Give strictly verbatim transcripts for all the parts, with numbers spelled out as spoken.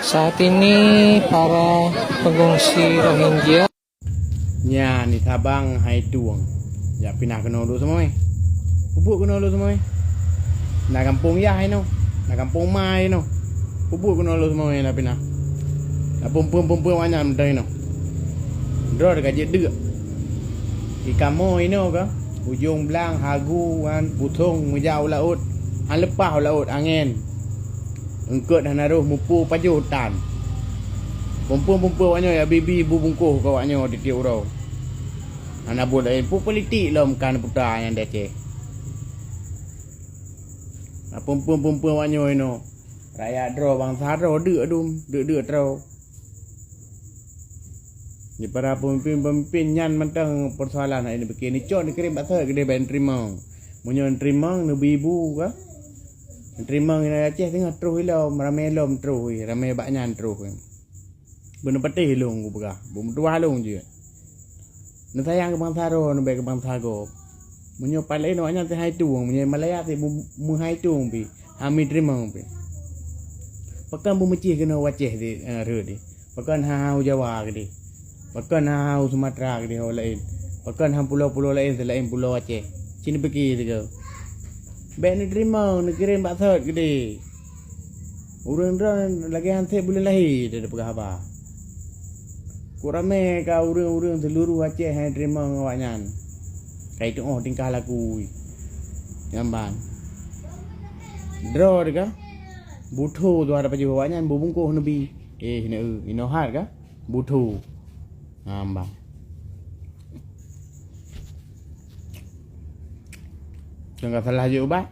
Saat ini para pengungsi Rohingya. Nyan di Sabang hai tueng. Jak pinah keunoe lôn seumai. Peubuet keunoe lôn seumai. Na gampông yah inoe. Na gampông ma inoe. Peubuet keunoe lôn seumai na pinah. Na peumpeueng-peumpeueng awaknyan mantong inoe. Droe ka jeuet deuk. Di kamoe inoe ka. Ujong blang, hagu, nyan, puthong, meujak u laôt. Han leupah u laôt angén. Eungkot hana roh mupu pajoh tan. Peumpeueng-peumpeueng awaknyoe ya bibi bu bungkôh keu awaknyoe di tiep uroe. Hana buet laén, peue politik lom kan puta nyang di Aceh. Na peumpeueng-peumpeueng awaknyoe inoe. Rakyat droe bansa droe deuk dum, deuk-deuk droe. Di para peumimpin-peumimpin nyan mantong peusoalan hana ini bikin. Nicok neukirém bak sot keudeh bak neuteurimong. Meunyoe neuteurimong, neubi bu ka. Neuteurimong inan Aceh teungoh troh ilom, ramé lom troh, ramé bak nyan troh. Beuneupatéh lôn kupeugah, beumeutuwah lôn jeuet. Neusayang keu bansa droe, neubèe keu bansa gob. Meunyoe pat laén awaknyan teuhai tueng, meunyoe Malaya teuh bu-, meuhai tueng pih, hami teurimong pih. Pakon beumeucih keunoe u Aceh di, eh, rhot di. Pakon ha-ha u Jawa keudeh. Pakon ha-ha u Sumatera keudeh ho laén. Pakon ha pulo-pulo laén seulaén pulo Aceh. Ci neupike sigoe. Bèk neuteurimong, neukirém bak sot keudeh. Ureueng droe lagèe han sép buleuen lahé teupeugah haba. Kok ramé ka ureueng-ureueng seuluruh Aceh nyang teurimong awaknyan. Ka jitu'oh tingkah laku nyan ban. Droe teuh ka. Butho tuha tapajoh awaknyan beubungkôh neubi. Eh, inoe, inoe hat ka. Butho. Nyan ban. Nyang ka salah jeuet ubat.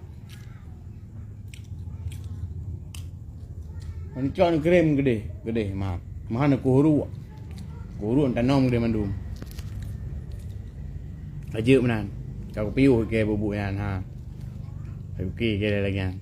Ancok neukirém keudeh, keudeh, ma. Mahan kuh uruek. Kuh uruek tanom keudeh mandum. Ka jeuet meunan. Ka kupiôh keu buet-buet nyan, ha. Ka kupiôh keu lagèe nyan.